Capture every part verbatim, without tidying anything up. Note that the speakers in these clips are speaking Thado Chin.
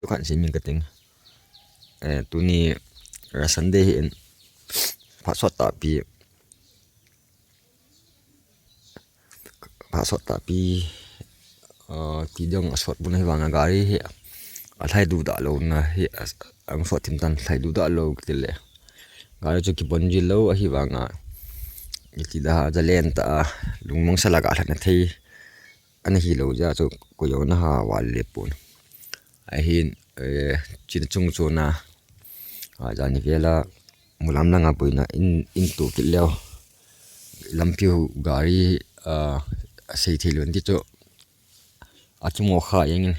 Tukhan si min kating. Eh, tuni, eh, Sunday hi in. Phat sot tapi. Phat sot tapi. Uh, ti dong a sot buna hi vanga gari hi. A lhai du da lo na hi. Ang sot tim tan lhai du da lo kiti le. Gari chu kibon ji lo ahi vanga. Iti da ha jalen ta a. Lungmong sala ga lhana thei. Ana hi lo ja chu koyona ha wal le pun. Ahin, eh, chin chung chuna, ah, jani vela mulam langa boina in, in tu kit leo. Lampi hu gari, ah, sei thei lon ti chu. A chu mo kha yang in.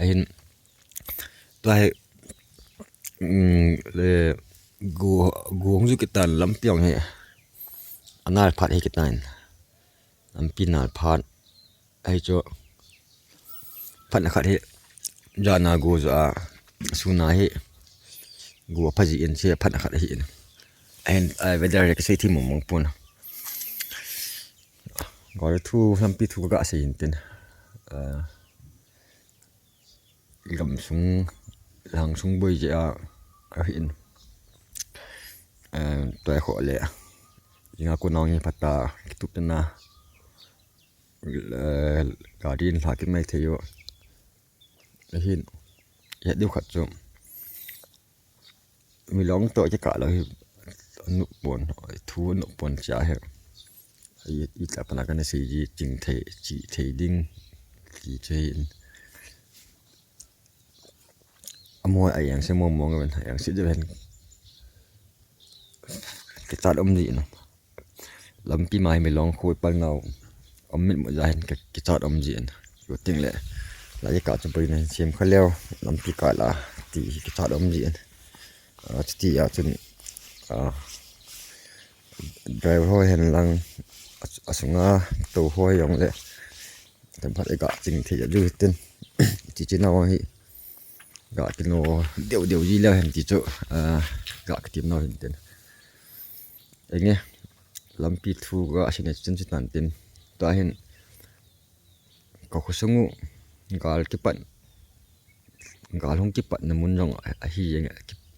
Ahin, tua hi, mm, le, gu, gu hong zu kitan lampi ong hi. Anal phat hi kitan. Lampi nal phat. Ahi chu. Phat na khat hi. Jana gu zu a. Suna hi. Gu a phaji in se phat na khat hi in. Ahin, ai, weather le ka sei thi mong mong pun. Gari thu, lampi thu ka sei hin tin. Ah, gam sung, lang sung boi je a, ahi in. Ah, tua kho le. Inga ko nong hi phat ta, kitup na. Eh, gari in lha kit mai thei u. Ahin, ya diu khat chu. Milong to kikah lo hi, nuk pon, thu nuk pon cha hi. I, i tla pana kana sei ji ching thei, chi thei ding, ki che in. Amo a yang se mo mo ngen, a yang se de hen. Kichat um ji in. Lampi ma hi milong khoi pal nau. Om mit mo ja hen ki, kichat um ji in. Yo ting le. La ye ka chu pai na sem kha leo. Lampi ka la ti hi kichat um ji in. Ah, chuti a chun, ah, driver ho hen lang, a, asunga to ho jong le. Tem phat e ga ching thei a ju tin. Chi chi na hi. Ga kino deu deu ji le hen ti chu, ah, ga kitim na hin tin. Enge, lampi thu ga sine chun chi tan tin. Tua hin, ka khosung u gal kipat, gal hung kipatna mun jong ahi jeng,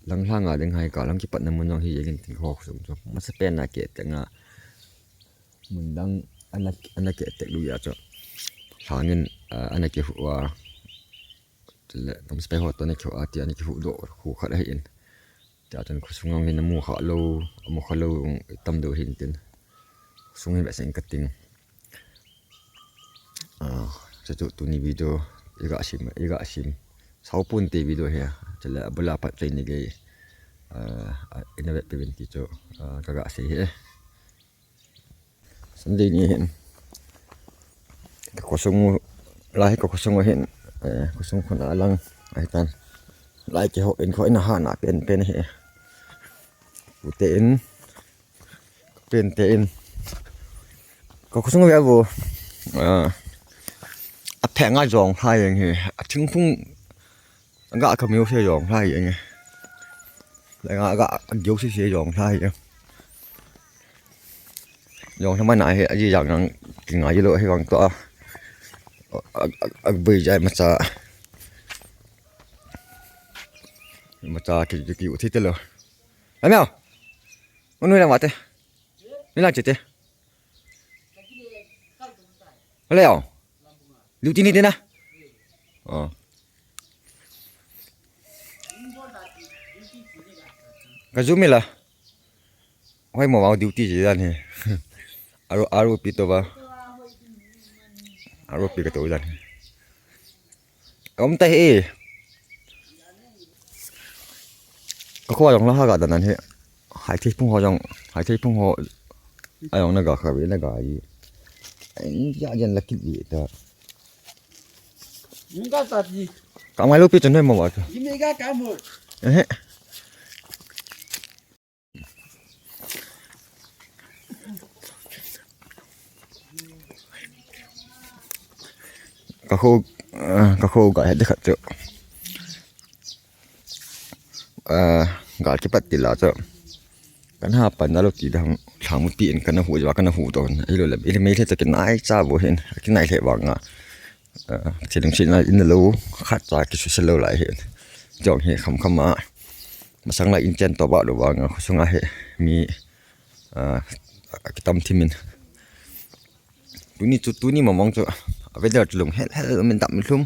lang lhanga ding hai gal hung kipatna mun jong hi jeng in tin ka khosung chu. Masa pen a ke tenga mun dang ana, ana ke tek lu ya chu. Lhangin, ah, ana kihu a, chule, tam spe ho to ana kihu a, ti ana kihu do khu khat ahi in. Tia chun khosung ang hin amu kha lo, amu kha lo, tam deu hin tin. Khosung hi ve seng ka ting. Ah, chu chu tuni video, i ga sim, i ga sim. Sau pun te video hi, chule, abula pat play ni gei. Ah, ah, ina ve pe vin ti chu, ah, ka ga sei hi. Sunday ni hin. Ka khosung u, lai ka khosung u hin. Eh, khosung khun a lang. Ahi tan. Lai ke ho in kho in a ha na pen pen hi. Ute in. Pen te in. Ka khosung u ve vo. Ah. A phe nga jong hai yang hi. A thingphung Ga ka miu se jong lai enge. La ga ga giu se se jong lai enge. Jong sama na he aji jang nang kinga ji lo he wang to a. A, a, a, a bui jai macha. Macha ki ki ki uthi te lo. Ameo. Unu na mate. Ni la chite. Hello. Duty ni te na. Oh. Ka zoom la. Hoi mo wa duty ji dan he. Aro, aro pi to ba. Aro pi ka to dan he. Om ta he. Ka kho jong la ha ga dan he. Hai thei phung ho jong, hai thei phung ho. A jong na ga kha ve na ga ji. Ai, ya jen la kit ve ta. Nunga ta ti. Ka mai lo pi chun hoi mo wa ta. Ji me ga ka mo. Eh. Ka kho, ah, ka kho ga he de khat chu. Ah, gal kipat ti la chu. Kan ha pan na lo ti dang thang mu pi in kan hu ja kan hu to. Ai lo le, i le mei le ta kinai cha bo hin, kinai le wang a. Ah, thilung sina in lo, khat cha kisu se lo lai hi. Jong hi kham kham a. Masang lai in chen to ba lo vang, khosung a hi mi, ah, kitam thimin. Tuni chu, tuni mamong chu, a weather chu lung hel hel um in dam lum.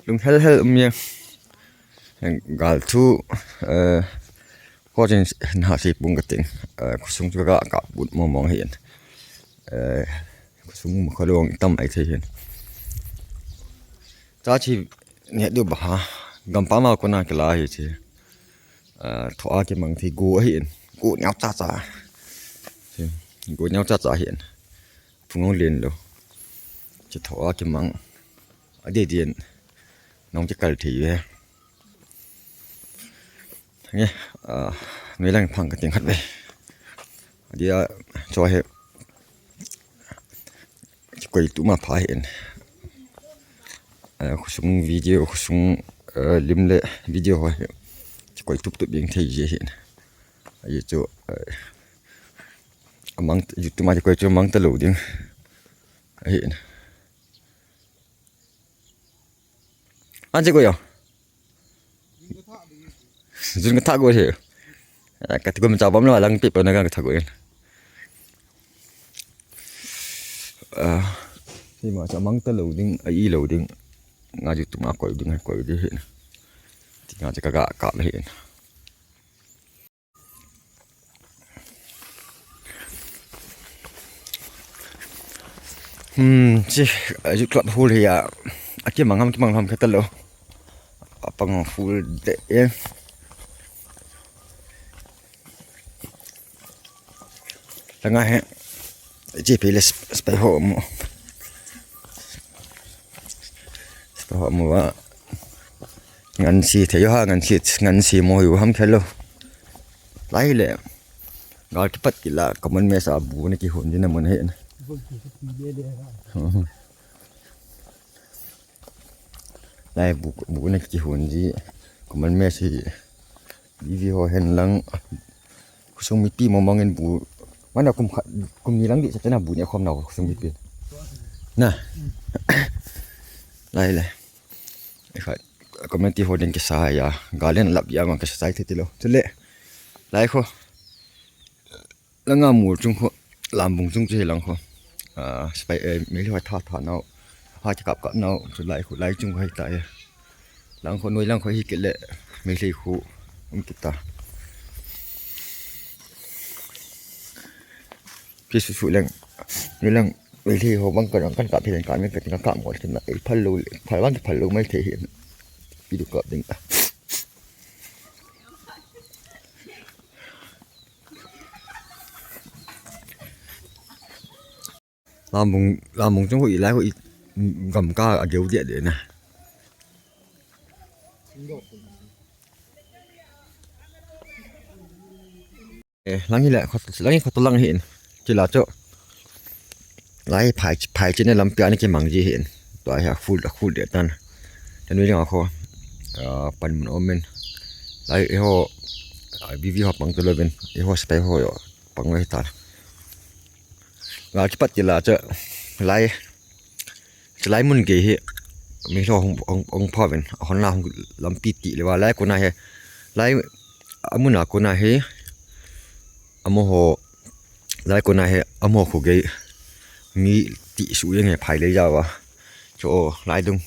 Lung hel hel um ye. Gal thu, eh, ho chen na sei pung ka ting. Eh, khosung chu ka ka but mamong hin. Eh, khosung ma kholong tam ai thei hin. Cha chi ne du ba ha. Gam pa ma ko na ke la hi chi. Ah, tho a kimang thei go ahi in. Go neo cha cha. Go neo cha cha ahi in. Phung hong len lo. Chi tho a kimang. A de dien. Nong chi kal thei ve. Nge, ah, noi lang phang ka ting khat ve. A dia cho he. Koi tu ma pha hin. Eh, khosung video, khosung, eh, lim le video ho hi. Koi tup tup jing thei je hin. Ahi chu, eh, amang, YouTube ma koi chu mang ta lo ding. Ahi. An che ko yo. Jun ka thak go he. Ah, ka ti ko min cha bam lo lang pi pa na ka thak go in. Ah, hi ma cha mang ta lo ding, a i lo ding. Nga ju tu ma koi ding, koi ding he. Ti nga cha ka ga ka le he. Hmm, chi, a ju club hul hi a. A kimang ham, kimang ham ka ta lo. A pang full de, eh. Langa he, chi pi le sp-, spy ho mu. Spy ho mu va. Ngan si thei ha, ngan si, ngan si mo yu ham khelo. Lai le. Gal kipat kila, common mess a bu na kihun ding na mun he na. Lai bu, bu na kihun ji, common mess hi, B V ho hen lang, khosung mipi mo mangin bu, mana kum kha, kum ni lang di sa chana bu ne khom na khosung mipi. Na. Lai le. Kha, community ho ding kisa ya, galen lap ya ma kisa sai thei ti lo. Chule. Lai kho. Langa mul chung kho, lambung chung chu hi lang kho. Ah, spy, eh, Meitei ho tha tha nau, ha kikap kap nau, chu lai kho, lai chung kho hi ta e. Lang kho, noi lang kho hi kile, Meitei kho, um kita. Pi su su leng, noi lang, Meitei ho bang kan, kan kap hi leng, kap mi ka ting ka kap ngol kin na, eh, phal lo, phal bang phal lo Meitei hi. Pi du kap ding. Lambung, lambung chung hui lai hui gam ka a geu dia de na. Eh, lang hi le, khot, lang hi khot lang hin. Chi la cho. Lai phai, phai chi ne lampi a ni kimang ji hin. Tua hi a khul, a khul de tan. Tan wi nga kho. Ah, pan mun om men. Lai e ho, ah, B V ho pang to lo ben. E ho spy ho yo. Pang ve ta. Gal kipat kila cha lai, cha lai mun gei hi, mi lo hung, hung, hung pha ven, hon la hung lampi ti le va lai kona he, lai amun a kona he, amo ho, lai kona he, amo kho gei, mi ti su yang he phai le ja va, cho lai dung.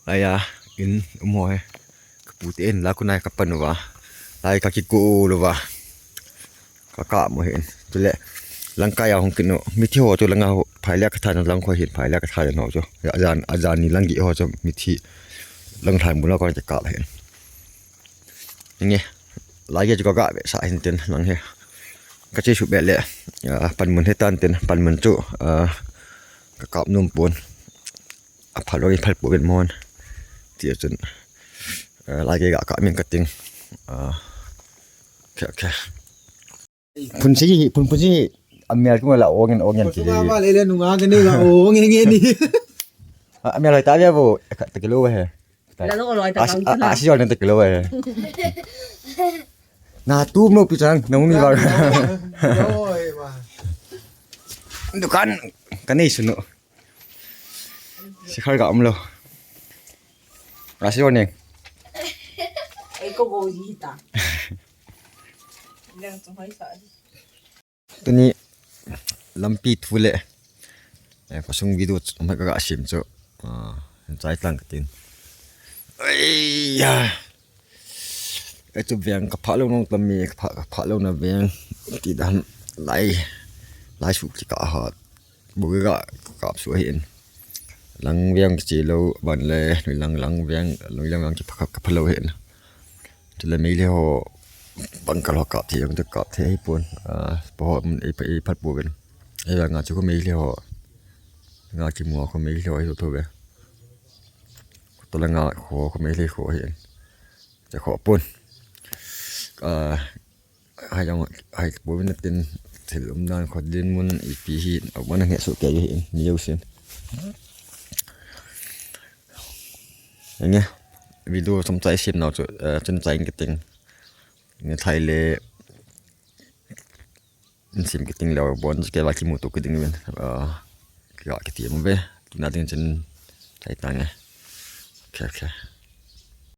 Lai a, in um ho he. Ka pu te in la kunai ka pan uva. Lai ka kiko lo va. Ka ka mo hin. Chule. Lang kai a hung kin no. Mithi ho chu lang a ho. Phai le ka than lang kho hin. Phai le ka than ho chu. Ya jan, a jan ni lang gi ho chu. Mithi. Lang than bu la ko ka ka hin. Nge. Lai ge chu ka ga ve sa hin ten lang he. Ka che su be le. Ya, pan mun he tan ten. Pan mun chu. Ah, ka kap num pon. A phal lo, i phal po ven mon. Ti a chun, eh, lai ke ga ka min ka ting. Ah, khe, khe. Phun si hi, phun, phun si hi. A mial kung la ong en, ong en ki. Phun si ba le le nunga ke ni la ong en en ni. A mial lai ta bia bo, ka ta kilo he. La lo lo ta. A si, a, a si jo ne ta kilo he. Na tu mo pi chang, na ung ni ba. Oi, ba. Dukan, ka nei sunu. Sikhar ga umlo. Ga si warning. Ei ko go ji ta. Tuni lampi thu le, eh, khosung video chu, um, ka, ka sim chu, ah, chai tlang ka tin. Ai, ya. Ei chu veng ka pha lou nung tam mi, ka pha, ka pha lou na veng. Ti dan lai, lai su ki ka ha. Bu ka kap su hin. Lang veng ki chi lou, ban le, nui lang, lang veng, nui lang veng ki pha, ka pha lou hin. Chule meilhei ho bang kal ho kap thei, jong te kap thei hi pon. Ah, po ho, mm, ei pha, ei phat po ven. Ei la nga chu ko meilhei ho. Nga ki mo ko meilhei ho hi to ve. To la nga ko, ko meilhei ko hi. Cha ko pon. Ah, hai jong, hai po ven tin thil um dan ko din mun ipi hi, a wan nge su ke hi, ni yo sin. Nge, video som chai sim nau chu, eh, chun chai nge ting. Nge thai le, in sim ki ting leo, bon ke va ki mu tu ki ding ven. Ah, ki ga ki ti mu ve. Ki na ding chun chai ta nge. Okay, okay.